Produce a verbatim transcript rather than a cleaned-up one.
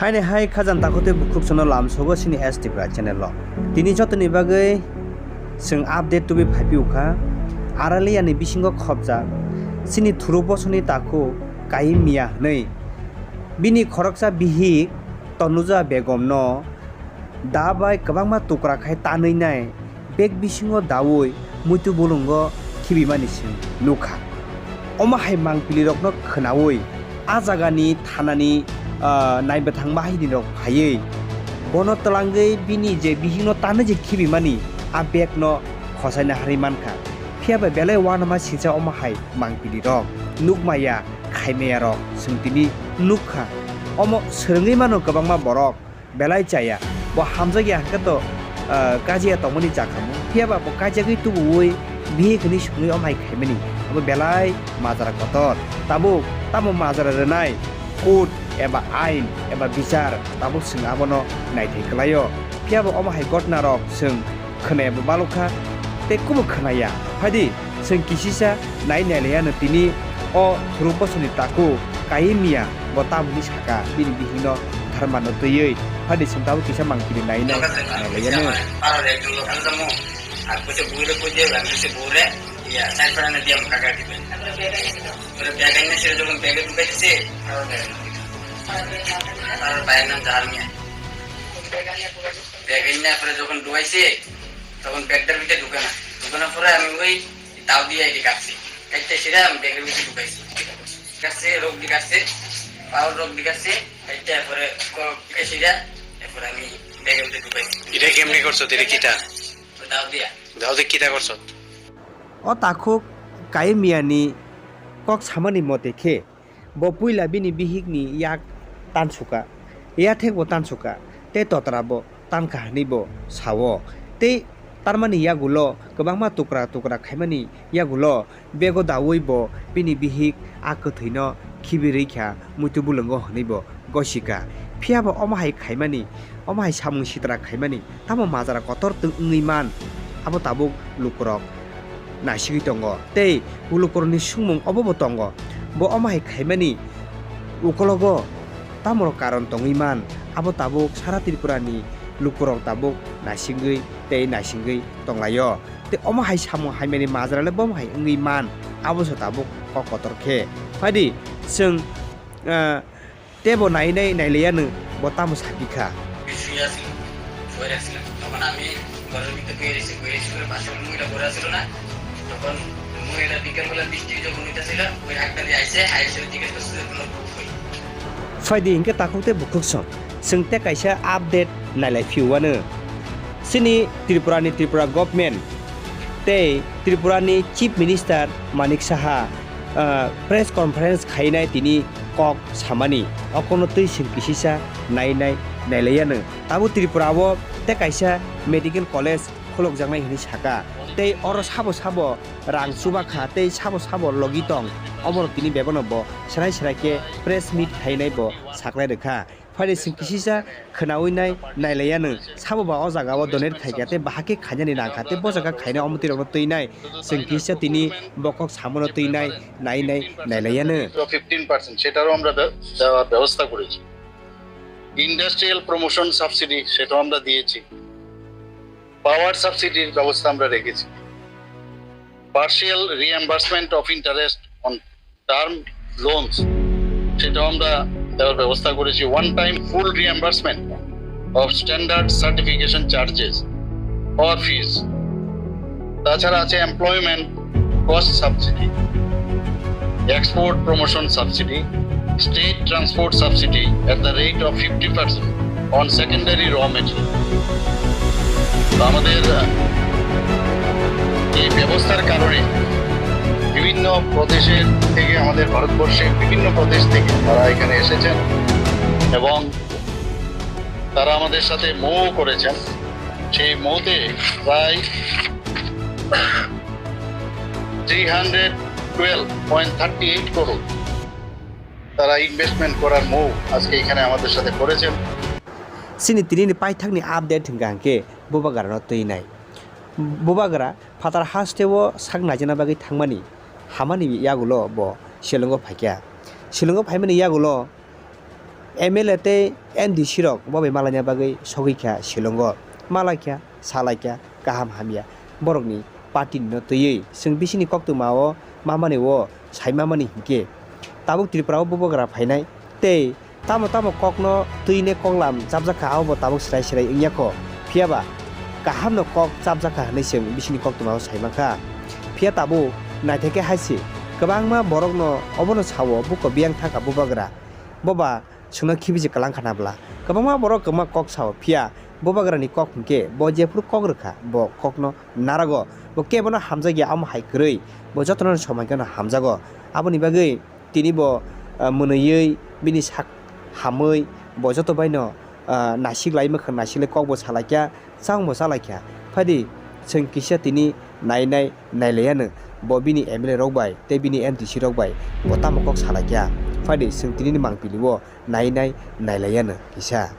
Haini hai khajang takhuk tei bukhuk sono lamsogo chini S T Pra channel o. Tini jotoni bagwi chwng update tubui phaiphio kha. Aralia ni bisingo khopjak chini thuruk bosoni takhuk Kaim Mia hwnwi. Bini khoroksa bihik Tanuja Begom no da bai kwbangma tukra khai tanwi nai bag bisingo daui muitu bulungo khibimani chwng nukha. Omo hai mangpili rokno khwnaui a jagani thanani, ah, naibwthang bahini rok phaiwi bono twlangwi bini je bihikno tanwi je khibimani a bag no khosaina harwi mankha. Phiya ba belai uanama singcha omo hai mangpili rok nukmaya khaimaya rok chwng tini nukha. Omo swrwngwi mano kwbangma borok. Belai chaya. Bo hamjakya hwnkhe to, ah, kajiya tongmani chakhamu. Phiya ba bo kaijagwi tubuwi bihik hwnwi songwi omo hai khaimani. Abo belai majra kotor. Tabuk tamo majra rwnai court eba ain eba bichar tabuk chwng abono naithai kwlaio. Phiya ba omo hai gotna rok chwng khwnaya bo balokha tei kubo khwnaya. Phaidi, chwng kisisa nai nailaiano tini o thuruk bosoni takhuk Kaim Mia bo tamoni saka bini bihikno tharmano twiwi. Phaidi, chwng tabuk kisa mangpili nai nai nailaiyano. Bag in na pore jokhon dukaisi, tokhon bag tar bhitor duka na. Duka na pore ami oi daw diya edi kaksi. Katte sira ami bag er bhitor dukaisi. Kasse rok di kasse, pao rok di kasse, katte pore ko kasse sira, pore ami bag er bhitor dukaisi. Ita kemne korso, ita kita? Daw diya. Daw diya kita korso? O takhuk Kaim Mia ni kok samani mote khe, bo puila bini bihikni yak tansuka, yathekbo tansuka, tei totrabo tanka hwnwi bo sao. Tei tarmani yagulo kwbangma tukra tukra khaimani yagulo bego daui bo bini bihik a kwthwino khibirwi kha muitu bulwngo hwnwi bo gosika. Phiya bo omo hai khaimani, omo hai samung sitra khaimani tamo majra kotor twk wngwi man, abo tabuk lukurok naisigwi tongo tei lukurokni sungmung obo bo tongo. Bo omo hai khaimani ukologo tamorok karon tongwi man, abo tabuk sara Tripura ni lukurok tabuk naisingwi tei naisingwi tonglaio. Tei omo hai samung hamyani majra le bomo hai wngwi man, abo se tabuk kok kotor khe. Phaidi, chwng, ah, Tei bo nai nai nailaiyano bo tamo sakikha. Bisui asilo, soir asilo. Tokhon ami ghoror bhitor boi rwisi, boi rwisi pore pashe mui rok ghore asilo na. Tokhon mui rok bikal bela bisti jokhon oitasilo, oi hakta di aise, aise oi dike to sudor kono buk hoi. Phaidi hinkhe takhuk tei bukhuk song. Chwng tei kaisa update nailai phiuwano. Chini Tripura ni Tripura government tei Tripura ni Chief Minister Manik Saha, ah, press conference khainai tini kok samani, okono twi chwng kisisa nai nai nailaiyano. Tabuk Tripura o tei kaisa medical college khulukjaknai hwnwi saka. Tei oro sabo sabo rang chuba kha tei sabo sabo logi tong, oborok tini bebano bo serai serai khe press meet khainai bo saklai rwkha. Phaidi chwng kisisa khwnaui nai nailaiyano, sabo ba o jaga o donate khaikha tei bahai khe khainani nangkha tei bo jaga khainai omo twi rokno twi nai chwng kisisa tini bo kok samono twi nai nai nai nailaiyano. Fifteen percent সেটারও আমরা ব্য-, দেওয়ার ব্যবস্থা করেছি। Industrial promotion subsidy সেটাও আমরা দিয়েছি। পাওয়ার সাবসিডির ব্যবস্থা আমরা রেখেছি। Partial reimbursement of interest on term loans সেটাও আমরা দেওয়ার ব্যবস্থা করেছি। One time full reimbursement of standard certification charges or fees। তাছাড়া আছে employment cost subsidy, export promotion subsidy, state transport subsidy at the rate of fifty percent on secondary raw material। তো আমাদের, আহ, এই ব্যবস্থার কারণে বিভিন্ন প্রদেশের থেকে, আমাদের ভারতবর্ষের বিভিন্ন প্রদেশ থেকে তারা এখানে এসেছেন এবং তারা আমাদের সাথে মৌ করেছেন। সেই মৌতে প্রায় three hundred twelve point thirty eight crore তারা ইনভেস্টমেন্ট করার মৌ আজকে এখানে আমাদের সাথে করেছেন। Chini tinini paithakni update hwnkha hwnkhe Bubagrano twi nai. Bubagra phatar hasteo sak naijana bagwi thangmani hamani yagulo bo Shillongo phaikha. Shillongo phaimani yagulo M L A tei M D C rok bo bai malaina bagwi sogwi kha Shillongo. Malaikha, salaikha, kaham hamya borokni party ni no twiwi chwng bisini koktwma o mamani o sai mamani hinkhe tabuk Tripura o bubagra phainai tei tamo tamo kokno twine koklam chapjak kha, abo bo tabuk swrai swrai wngya kho. Phiya ba kaham no kok chapjak kha hwnwi chwng bisini koktwma o sai mankha. Phiya tabuk naithai khe hai se kwbangma borok no obono sao, buko biyang thangkha bubagra. Bo ba chwngno khibichi kwlang khana bwla. Kwbangma borok kwma kok sao, phiya bubagrani kok hinkhe bo jephuru kok rwkha, bo kokno narago. Bo kebono hamjakya, omo hai kwrwi bo jotono somai kheno hamjago. Aboni bagwi tini bo, ah, mwnwiwi bini sak hamwi bo joto baino, ah, naisik lai mwkhang naisik lai kokbo salaikya. Changbo chalaikha. Phaidi, chwng kisa tini nainai nailaianw, bo bini M L A rok bai tei bini M D C rok bai bo tamo kok salaikha. Phaidi, chwng tinini mangpili o nainai nailaianw kisa.